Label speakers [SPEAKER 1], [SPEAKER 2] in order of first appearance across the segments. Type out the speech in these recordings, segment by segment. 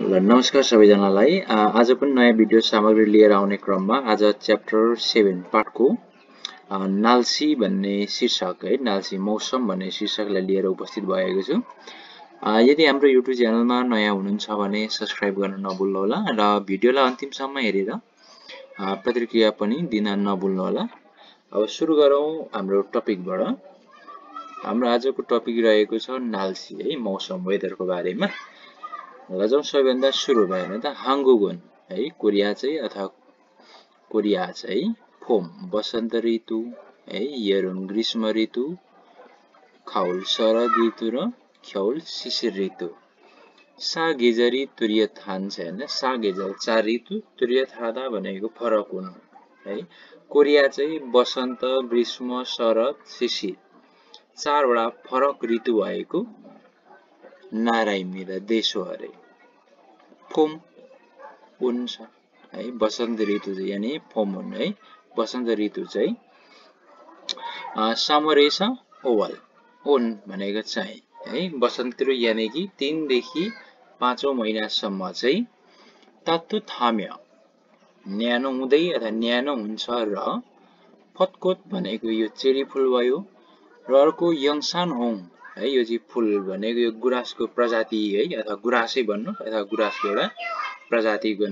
[SPEAKER 1] नमस्कार सबैजनालाई। आज पनि नयाँ भिडियो सामग्री लिएर आउने क्रममा आज च्याप्टर 7 पाठको नाल्सी भन्ने शीर्षक है, नाल्सी मौसम भन्ने शीर्षकलाई लिएर उपस्थित भएको छु। यदि हाम्रो युट्युब च्यानलमा नयाँ हुनुहुन्छ भने सब्स्क्राइब गर्न नभुल्नुहोला र भिडियोलाई अन्तिमसम्म हेरेर प्रतिक्रिया पनि दिन नभुल्नुहोला। अब सुरु गरौँ हाम्रो टपिकबाट। हाम्रो आजको टपिक रहेको छ नाल्सी है, मौसम वेदरको बारेमा। लजाउँ सबैभन्दा सुरु भएन त हाङ्गुगुन है, कोरिया चाहिँ अथवा कोरिया चाहिँ फोम वसन्त ऋतु है, यरुन ग्रीष्म ऋतु, खाउल शरद ऋतु र ख्याउल शिशिर ऋतु। सागेजरी तुर्य थान्छ हैन, सागेजल 4 ऋतु, तुर्य थादा भनेको फरक हुनु है। कोरिया चाहिँ वसन्त, ग्रीष्म, शरद, शिशिर 4 वटा फरक ऋतु भएको नारायणीदा देश हो अरे। फोम उन छ है, वसन्त ऋतु चाहिँ यानी फोम उन है, वसन्त ऋतु चाहिँ सामरेस ओवल उन भनेको चाहिँ है, वसन्त ऋतु यानी कि 3 देखि 5 महिनासम्म चाहिँ तातो थाम्य न्यानो हुँदै अथवा न्यानो हुन्छ र फतकोत भनेको यो चेरी फुल भयो र अर्को यङसान होङ है, यो चाहिँ फुल भनेको यो गुराँसको प्रजाति है, अथवा गुराँसै भन्नु अथवा गुराँसको एउटा प्रजातिको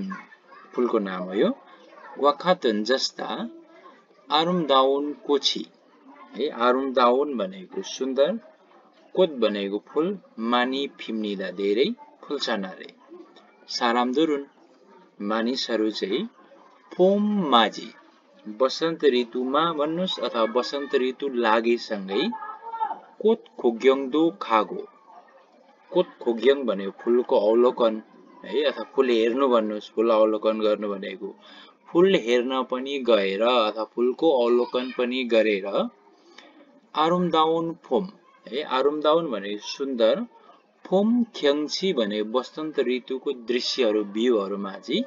[SPEAKER 1] फुलको नाम हो यो। वाखातन जस्ता आरुमदाउन कोची है, आरुमदाउन भनेको सुन्दर, कोत भनेको फुल, मानी फिम्निदा धेरै फुल्छन् अरे। सारामदुरुन मानिसहरू चाहिँ फोम माझी वसन्त ऋतुमा भन्नुस् अथवा वसन्त ऋतु लागेसँगै कोत खोग्यङदो खागो, कोत खोग्यङ भनेको फुलको अवलोकन है, अथवा फुल हेर्नु भन्नुस्, फुल अवलोकन गर्नु भनेको फुल हेर्न पनि गएर अथवा फुलको अवलोकन पनि गरेर आरुमदाउन फोम है, आरुमदाउन भनेको सुन्दर, फोम ख्यङची भनेको वसन्त ऋतुको दृश्यहरू भ्यूहरूमा चाहिँ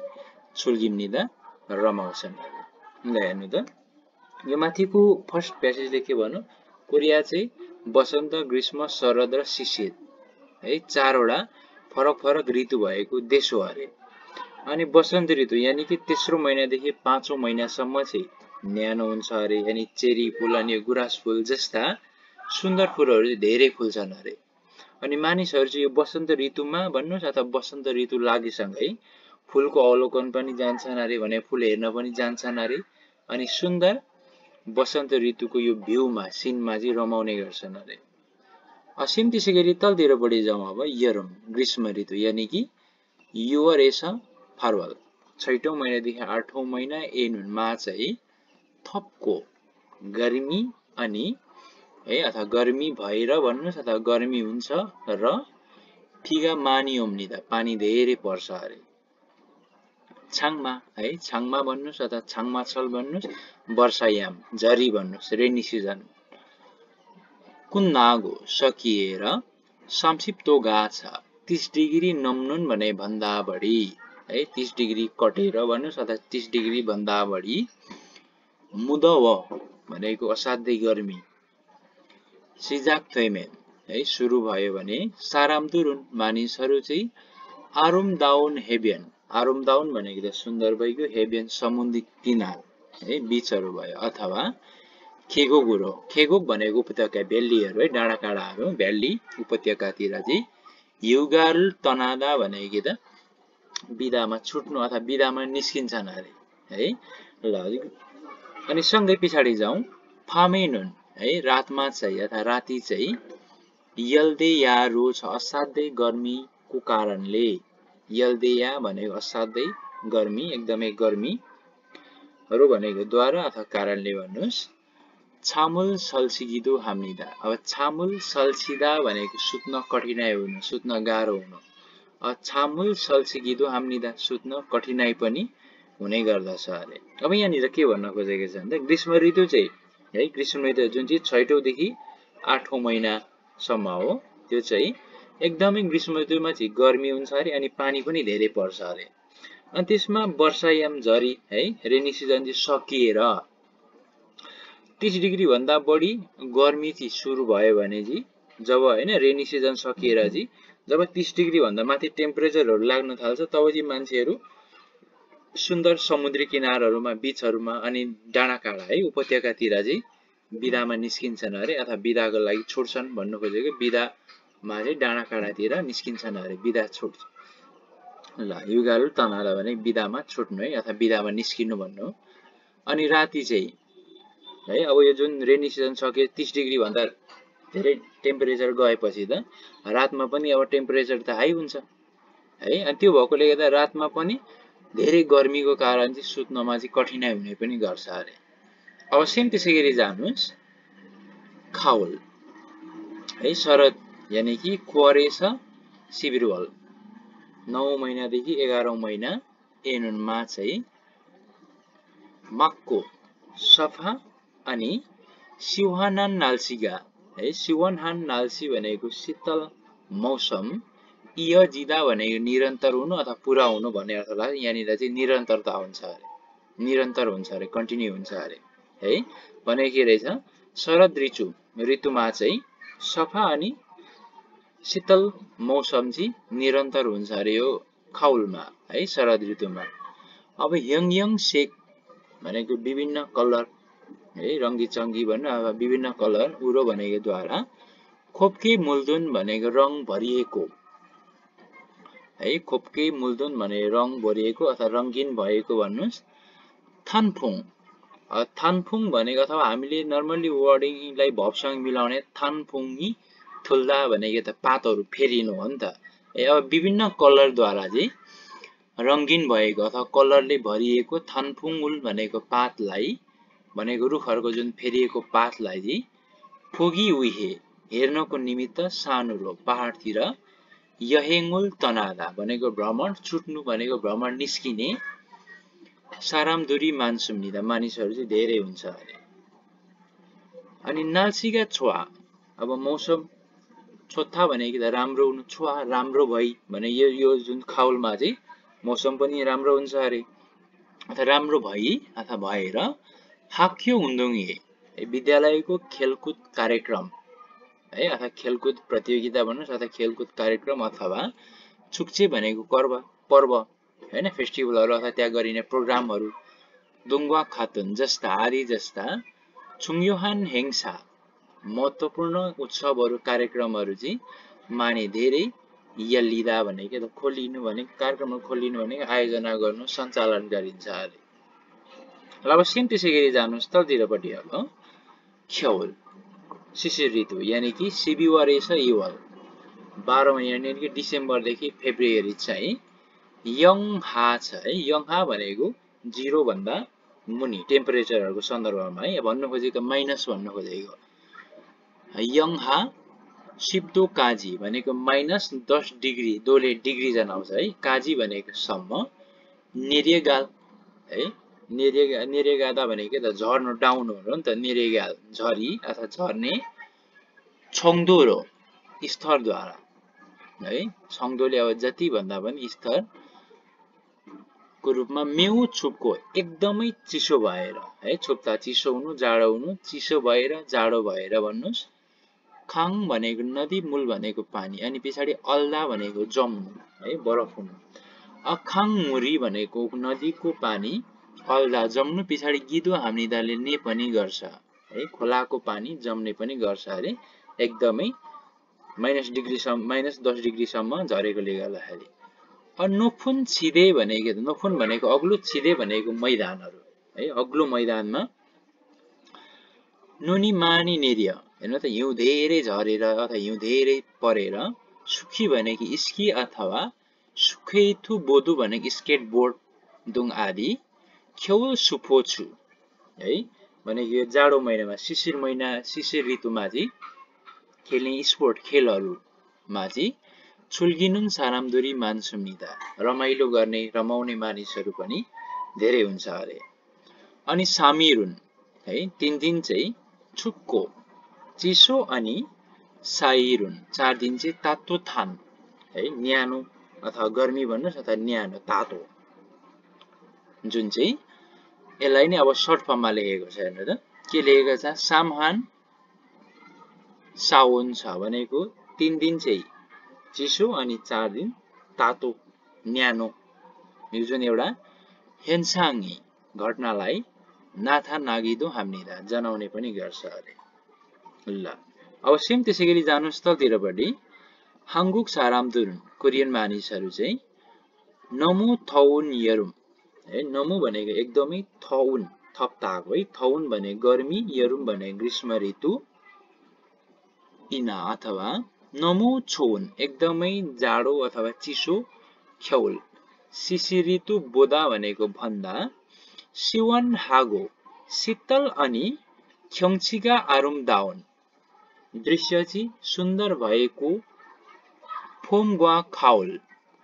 [SPEAKER 1] छुल्गिम्निदा रमाउँछन्। ल हेर्नु त, यो माथिको फर्स्ट प्यासेजले के भन्नु, कोरिया चाहिँ वसन्त, ग्रीष्म, शरद र शिशिर है 4 वटा फरक फरक ऋतु भएको देश हो अरे। अनि वसन्त ऋतु यानी कि तेस्रो महिनादेखि 5औं महिनासम्म चाहिँ न्यानो हुन्छ अरे, यानी चेरी फुल अनि गुराँस फुल जस्ता सुन्दर फुलहरू चाहिँ धेरै फुल्छन् अरे। अनि मानिसहरू चाहिँ यो वसन्त ऋतुमा भन्नुहोस् अथवा वसन्त ऋतु लागेसँगै फुलको अवलोकन पनि जान्छन् अरे, भने फुल हेर्न पनि जान्छन् अरे। अनि सुन्दर वसन्त ऋतुको यो भ्यूमा सिनमा चाहिँ रमाउने गर्छन् अरे। असिम त्यसै गरी तलतिर बढी जाउँ। अब यरुम ग्रीष्म ऋतु यानी कि युवर एस फारवल 6औं महिनादेखि 8औं महिना एनुनमा चाहिँ थपको गर्मी अनि है, अथवा गर्मी भएर भन्नुहोस् अथवा गर्मी हुन्छ र फिगा मानियोम्निदा पानी धेरै पर्छ अरे। छाङमा है, छाङमा भन्नुहोस् अथवा छाङमा छल भन्नुहोस्, वर्षायाम झरी भन्नुहोस्, रेनी सिजन। कुन्नागो सकिएर संक्षिप्तो गाछ 30 डिग्री नम्नुन भने भन्दा बढी है, 30 डिग्री कटेर भन्नुहोस् अथवा 30 डिग्री भन्दा बढी। मुदव भनेको असाध्यै गर्मी, सिजाक थैमेन है सुरु भयो भने। सारामदुरुन मानिसहरू चाहिँ आरुमदाउन हेबियन, आरुमदाउन भनेको त सुन्दर भइगयो, हेबियन समुद्री किनार है, बीचहरू भयो, अथवा खेगोगुरो, खेगोक भनेको उपत्यका भ्यालीहरू है, डाँडा काँडाहरू भ्याली उपत्यकातिर चाहिँ युगाल तनादा भनेको त बिदामा छुट्नु अथवा बिदामा निस्किन्छन् अरे है। ल अनि सँगै पछाडि जाउँ। फामेनुन है, रातमा चाहिँ अथवा राति चाहिँ यल्देया रो छ असाध्यै गर्मीको कारणले, यल्देया भनेको असाध्यै गर्मी, एकदमै गर्मीहरू भनेको द्वारा अथवा कारणले भन्नुहोस्। छामुल सल्सिगिदो हाम्निदा, अब छामुल सल्सिदा भनेको सुत्न कठिनाइ हुनु, सुत्न गाह्रो हुनु। छामुल सल्सिगिदो हाम्निदा सुत्न कठिनाइ पनि हुने गर्दछ अरे। अब यहाँनिर के भन्न खोजेको छ भने ग्रीष्म ऋतु चाहिँ है, ग्रीष्म ऋतु जुन चाहिँ 6औं देखि 8औं महिनासम्म हो, त्यो चाहिँ एकदमै ग्रीष्म ऋतुमा चाहिँ गर्मी हुन्छ अरे अनि पानी पनि धेरै पर्छ अरे। अनि त्यसमा वर्षायाम झरी है, रेनी सिजन चाहिँ सकिएर 30 डिग्री भन्दा बढी गर्मी चाहिँ सुरु भयो भने चाहिँ जब हैन रेनी सिजन सकिएर चाहिँ जब 30 डिग्री भन्दा माथि टेम्परेचरहरु लाग्न थाल्छ तब चाहिँ मान्छेहरु सुन्दर समुद्री किनारहरुमा बीचहरुमा अनि डाँडाकाँडा है उपत्यकातिर चाहिँ बिदामा निस्किन्छन् अरे अथवा बिदाको लागि छोड्छन् भन्नु खोजेको बिदामा चाहिँ डाँडाकाँडातिर निस्किन्छन् अरे बिदा छोड्छ ल युगालु तनाला भने बिदामा छोड्नु है अथवा बिदामा निस्किनु भन्नु अनि राति चाहिँ है अब यो जुन रेनी सिजन सक्यो 30 डिग्री भन्दा धेरै टेम्परेचर गएपछि त रातमा पनि अब टेम्परेचर त हाई हुन्छ है अनि त्यो भएकोले गर्दा रातमा पनि धेरै गर्मीको कारण चाहिँ सुत्नमा चाहिँ कठिनाइ हुने पनि गर्छ अरे अब सेम त्यसैगरी जानुस् खाउल है शरद यानी कि क्वरेस शिविरवल 9 महिनादेखि 11औं महिना एनुनमा चाहिँ मक्को सफा अनि सिवाहान नाल्सीगा है सिवाहान नाल्सी भनेको शीतल मौसम इय जिदा भनेको निरन्तर हुनु अथवा पूरा हुनु भन्ने अर्थ लाग्छ यहाँनिर चाहिँ निरन्तरता हुन्छ अरे निरन्तर हुन्छ अरे कन्टिन्यू हुन्छ अरे है भने के रहेछ शरद ऋतुमा चाहिँ सफा अनि शीतल मौसम चाहिँ निरन्तर हुन्छ अरे यो खाउलमा है शरद ऋतुमा अब यङ सेक भनेको विभिन्न कलर है रंगी चंगी भन्नु अब विभिन्न कलर उरो भनेको द्वारा खोपके मूलधन भनेको रङ भरिएको है खोपके मूलधन भने रङ भरिएको अथवा रंगीन भएको भन्नुस् थानफुङ भनेको अथवा हामीले नर्मली वर्डिङलाई भबसँग मिलाउने थानफुङी थुल्दा भनेको त पातहरु फेरिनु हो नि त अब विभिन्न कलर द्वारा चाहिँ रंगीन भएको अथवा कलरले भरिएको थानफुङुल भनेको पातलाई भनेको रुखहरुको जुन फेरिएको पातलाई चाहिँ फोगी उहे हेर्नको निमित्त सानुलो पहाडतिर यहेंगुल तनादा भनेको भ्रमण छुट्नु भनेको भ्रमण निस्किने सारामदुरी मानसुम्निदा मानिसहरु चाहिँ धेरै हुन्छ अरे अनि नाल्सीका छोवा अब मौसम छोथा भनेको त राम्रो हुनु छोवा राम्रो भई भने यो जुन खाउलमा चाहिँ मौसम पनि राम्रो हुन्छ अरे अथवा राम्रो भई अथवा भएर हाक्यो हुँदुङे विद्यालयको खेलकुद कार्यक्रम है अथवा खेलकुद प्रतियोगिता भन्नुस् अथवा खेलकुद कार्यक्रम अथवा छुक्चे भनेको पर्व हैन फेस्टिभलहरु अथवा त्यहाँ गरिने प्रोग्रामहरु दुङवा खातुन जस्ता आदि जस्ता छुङयोहान हेङसा महत्त्वपूर्ण उत्सवहरु कार्यक्रमहरु चाहिँ माने धेरै यलिदा भनेको त खोलिनु भनेको कार्यक्रमहरु खोलिनु भनेको आयोजना गर्नु सञ्चालन गरिन्छ अरे ल अब सेम त्यसैगरी जानुस् तलतिरपटि अब ख्यौल शिशिर ऋतु यानी कि सिबिवारेस इवल 12 महिना यानी कि डिसेम्बर देखि फेब्रुअरी चाहिँ यङहा छ है यङहा भनेको 0 भन्दा मुनि टेम्परेचरहरुको सन्दर्भमा है भन्नु खोजेको माइनस भन्नु खोजेको यङहा सिप्दो काजी भनेको -10 डिग्री दोले डिग्री जनाउँछ है काजी भनेको सम्म नेरेगाल है नेरेगादा भनेको त झर्नु डाउन हुनु नि त नेरेगाल झरी अथवा झर्ने छङदोरो स्तरद्वारा है छङदोले अब जति भन्दा पनि स्तर को रूपमा मेउ छुपको एकदमै चिसो भएर है छुप्ता चिसो हुनु चिसो भएर जाडो भएर भन्नुस् खाङ भनेको नदी मूल भनेको पानी अनि पछाडी अल्दा भनेको जम्नु है बरफ हुनु अखाङ मुरी भनेको नदीको पानी अल्दा जम्नु पछाडी गिदो हामीदाले ने पनि गर्छ है खोलाको पानी जम्ने पनि गर्छ अरे एकदमै -10 डिग्री सम्म झरेकोले गर्दाखेरि नोफुन छिदे भनेको नोफुन भनेको अग्लो छिदे भनेको मैदानहरु है अग्लो मैदानमा नुनी मानी नेरिय हैन त हिउँ धेरै झरेर अथवा हिउँ धेरै परेर सुखी भनेको स्की अथवा सुखैथु बोदु भनेको स्केटबोर्ड दुङ आदि खेउल सुफोछु है भनेको यो जाडो महिनामा शिशिर ऋतुमा चाहिँ खेल्ने स्पोर्ट खेलहरुमा चाहिँ छुल्गिनुन सारामदुरी मानसुम्निदा रमाइलो गर्ने रमाउने मानिसहरु पनि धेरै हुन्छ अरे अनि सामिरुन है 3 दिन चाहिँ छुक्को चिसो अनि साइरुन 4 दिन चाहिँ तातो थान है न्यानो अथवा गर्मी भन्नुस् अथवा न्यानो तातो जुन चाहिँ यसलाई नै अब सर्ट फर्ममा लेखेको छ हेर्नु त के लेखेको छ सामहान साउन छ भनेको 3 दिन चाहिँ चिसो अनि 4 दिन तातो न्यानो, यो जुन एउटा हेन्साङ्गी घटनालाई नाथा नागिदो हाम्निदा जनाउने पनि गर्छ अरे। ल अब सेम त्यसै गरी जानुस् तलतिरपट्टि हाङ्गुक सारामदुन कोरियन मानिसहरू चाहिँ नमु थौन यरुम है, नमु भनेको एकदमै, थौन थप्ताको है, थौन भने गर्मी, यरुम भने ग्रीष्म ऋतु, इना अथवा नमु छोन एकदमै जाडो अथवा चिसो ख्यौल, शिशि ऋतु बोदा भनेको भन्दा, सिवन हागो शीतल अनि ख्यङ्चिगा आरुमदाउन दृश्य चाहिँ सुन्दर भएको फोमग्वा खाउल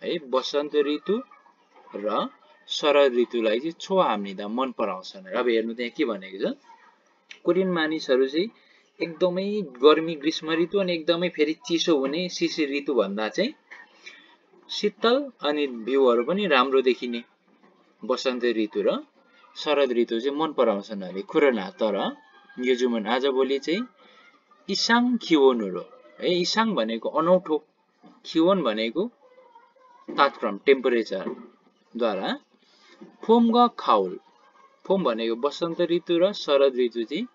[SPEAKER 1] है, वसन्त ऋतु र शरद ऋतुलाई चाहिँ छो हाम्निदा मन पराउँछन्। अब हेर्नु त्यहाँ के भनेको छ, कोरियन मानिसहरू चाहिँ एकदमै गर्मी ग्रीष्म ऋतु अनि एकदमै फेरि चिसो हुने शिशिर ऋतु भन्दा चाहिँ शीतल अनि भ्यूहरू पनि राम्रो देखिने वसन्त ऋतु र शरद ऋतु चाहिँ मन पराउँछन् अरे। खुरना तर यो जुन आजभोलि चाहिँ इसाङ खिवोनुरो है, इसाङ भनेको अनौठो, खिवोन भनेको तापक्रम टेम्परेचर द्वारा, फोमगा खाउल फोम भनेको वसन्त ऋतु र शरद ऋतु चाहिँ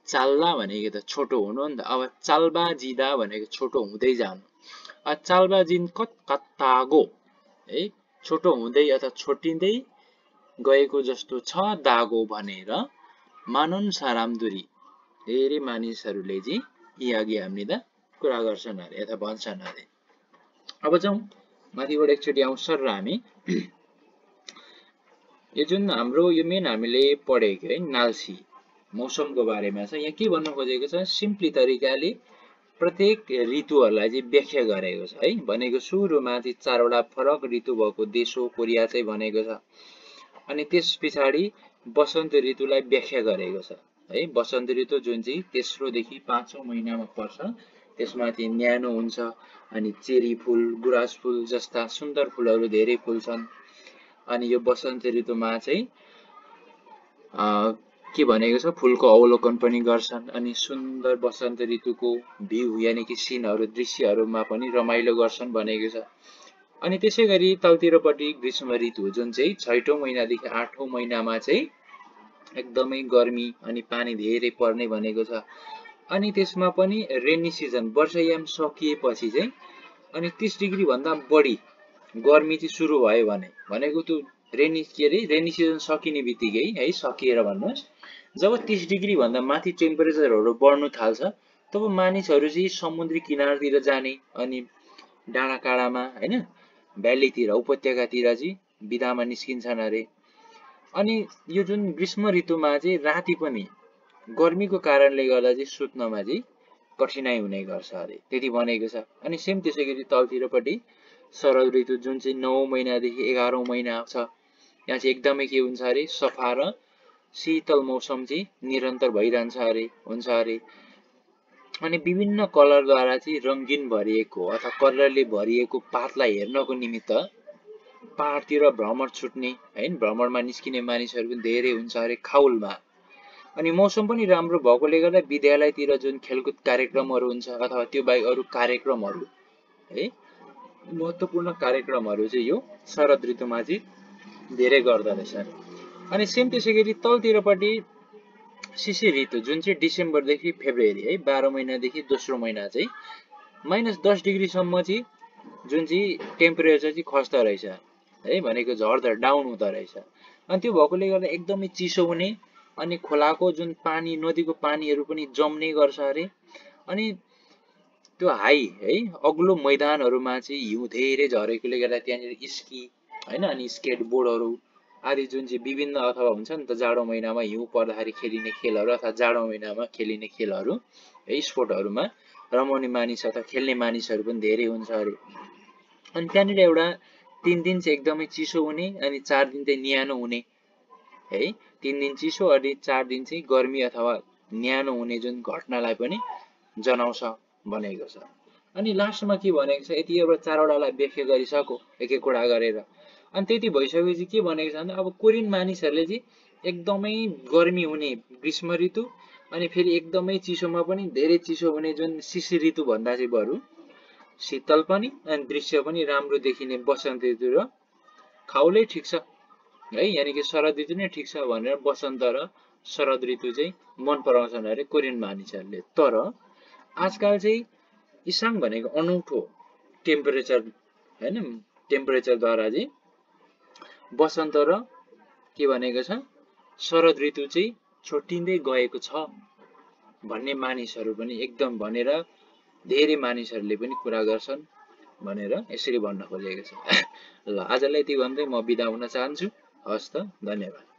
[SPEAKER 1] चाल्ला भनेको त छोटो हुनु नि त। अब चाल्बा जिदा भनेको छोटो हुँदै जानु, चाल्बा जिन कत्तागो है, छोटो हुँदै अथवा छोटिँदै गएको जस्तो छ दागो भनेर मानुन सारामदुरी धेरै मानिसहरूले चाहिँ यी हामीले कुरा गर्छन् अरे अथवा भन्छन् अरे। अब जाउँ माथिबाट एकचोटि आउँ सर र हामी यो जुन हाम्रो यो मेन हामीले पढेको है नाल्सी मौसमको बारेमा छ। यहाँ के भन्नु खोजेको छ, सिम्पली तरिकाले प्रत्येक ऋतुहरूलाई चाहिँ व्याख्या गरेको छ है। भनेको सुरुमा चाहिँ 4 वटा फरक ऋतु भएको देश हो कोरिया चाहिँ भनेको छ, अनि त्यस पछाडि वसन्त ऋतुलाई व्याख्या गरेको छ है। वसन्त ऋतु जुन चाहिँ तेस्रो देखि 5औं महिनामा पर्छ, त्यसमा चाहिँ न्यानो हुन्छ अनि चेरी फुल, गुराँस फुल जस्ता सुन्दर फुलहरू धेरै फुल्छन्। अनि यो वसन्त ऋतुमा चाहिँ के भनेको छ, फुलको अवलोकन पनि गर्छन् अनि सुन्दर वसन्त ऋतुको भ्यू यानि कि सिनहरू दृश्यहरूमा पनि रमाइलो गर्छन् भनेको छ। अनि त्यसै गरी तलतिरपट्टि ग्रीष्म ऋतु जुन चाहिँ 6औं महिनादेखि 8औं महिनामा चाहिँ एकदमै गर्मी अनि पानी धेरै पर्ने भनेको छ। अनि त्यसमा पनि रेनी सिजन वर्षायाम सकिएपछि चाहिँ अनि 30 डिग्री भन्दा बढी गर्मी चाहिँ सुरु भयो भने भनेको त्यो रेनी रेनी सिजन सकिने बित्तिकै है, सकिएर भन्नुहोस्, जब 30 डिग्री भन्दा माथि टेम्परेचरहरू बढ्नु थाल्छ तब मानिसहरू चाहिँ समुद्री किनारतिर जाने अनि डाँडा काँडामा हैन भ्यालीतिर उपत्यकातिर चाहिँ बिदामा निस्किन्छन् अरे। अनि यो जुन ग्रीष्म ऋतुमा चाहिँ राति पनि गर्मीको कारणले गर्दा चाहिँ सुत्नमा चाहिँ कठिनाइ हुने गर्छ अरे, त्यति भनेको छ। अनि सेम त्यसै गरी तलतिरपट्टि शरद ऋतु जुन चाहिँ 9औं महिनादेखि 11औं महिना छ, यहाँ चाहिँ एकदमै के हुन्छ अरे, सफा र शीतल मौसम चाहिँ निरन्तर भइरहन्छ अरे, हुन्छ अरे। अनि विभिन्न कलरद्वारा चाहिँ रङ्गीन भरिएको अथवा कलरले भरिएको पातलाई हेर्नको निमित्त पहाडतिर भ्रमण छुट्ने हैन, भ्रमणमा निस्किने मानिसहरू पनि धेरै हुन्छ अरे खाउलमा। अनि मौसम पनि राम्रो भएकोले गर्दा विद्यालयतिर जुन खेलकुद कार्यक्रमहरू हुन्छ अथवा त्यो बाहेक अरू कार्यक्रमहरू है, महत्त्वपूर्ण कार्यक्रमहरू चाहिँ यो शरद ऋतुमा चाहिँ धेरै गर्दो रहेछ। अनि सेम त्यसै गरी तलतिरपट्टि शिशिर ऋतु जुन चाहिँ डिसेम्बरदेखि फेब्रुअरी है, 12 महिनादेखि दोस्रो महिना चाहिँ -10 डिग्रीसम्म चाहिँ जुन चाहिँ टेम्परेचर चाहिँ खस्दो रहेछ है, भनेको झर्दा डाउन हुँदो रहेछ। अनि त्यो भएकोले गर्दा एकदमै चिसो हुने अनि खोलाको जुन पानी, नदीको पानीहरू पनि जम्ने गर्छ अरे। अनि त्यो हाई है अग्लो मैदानहरूमा चाहिँ हिउँ धेरै झरेकोले गर्दा त्यहाँनिर स्की हैन अनि स्केट बोर्डहरू आदि जुन चाहिँ विभिन्न अथवा हुन्छ नि त जाडो महिनामा हिउँ पर्दाखेरि खेलिने खेलहरू अथवा जाडो महिनामा खेलिने खेलहरू है, स्पोर्टहरूमा रमाउने मानिस अथवा खेल्ने मानिसहरू पनि धेरै हुन्छ अरे। अनि त्यहाँनिर एउटा 3 दिन चाहिँ एकदमै चिसो हुने अनि 4 दिन चाहिँ न्यानो हुने है, 3 दिन चिसो अनि 4 दिन चाहिँ गर्मी अथवा न्यानो हुने जुन घटनालाई पनि जनाउँछ भनेको छ। अनि लास्टमा के भनेको छ, यति एउटा 4 वटालाई व्याख्या गरिसक्यो एक एक कुरा गरेर। अनि त्यति भइसकेपछि के भनेको छ भन्दा अब कोरियन मानिसहरूले चाहिँ एकदमै गर्मी हुने ग्रीष्म ऋतु अनि फेरि एकदमै चिसोमा पनि धेरै चिसो हुने जुन शिशिर ऋतु भन्दा चाहिँ बरु शीतल पनि अनि दृश्य पनि राम्रो देखिने वसन्त ऋतु र खाउलै ठिक छ है, यानि कि शरद ऋतु नै ठिक छ भनेर वसन्त र शरद ऋतु चाहिँ मन पराउँछन् अरे कोरियन मानिसहरूले। तर आजकल चाहिँ इसाङ भनेको अनौठो टेम्परेचर हैन, टेम्परेचरद्वारा चाहिँ वसन्त र के भनेको छ शरद ऋतु चाहिँ छोटिँदै गएको छ भन्ने मानिसहरू पनि एकदम भनेर धेरै मानिसहरूले पनि कुरा गर्छन् भनेर यसरी भन्न खोजेको छ। ल आजलाई यति भन्दै म बिदा हुन चाहन्छु। हस्त, धन्यवाद।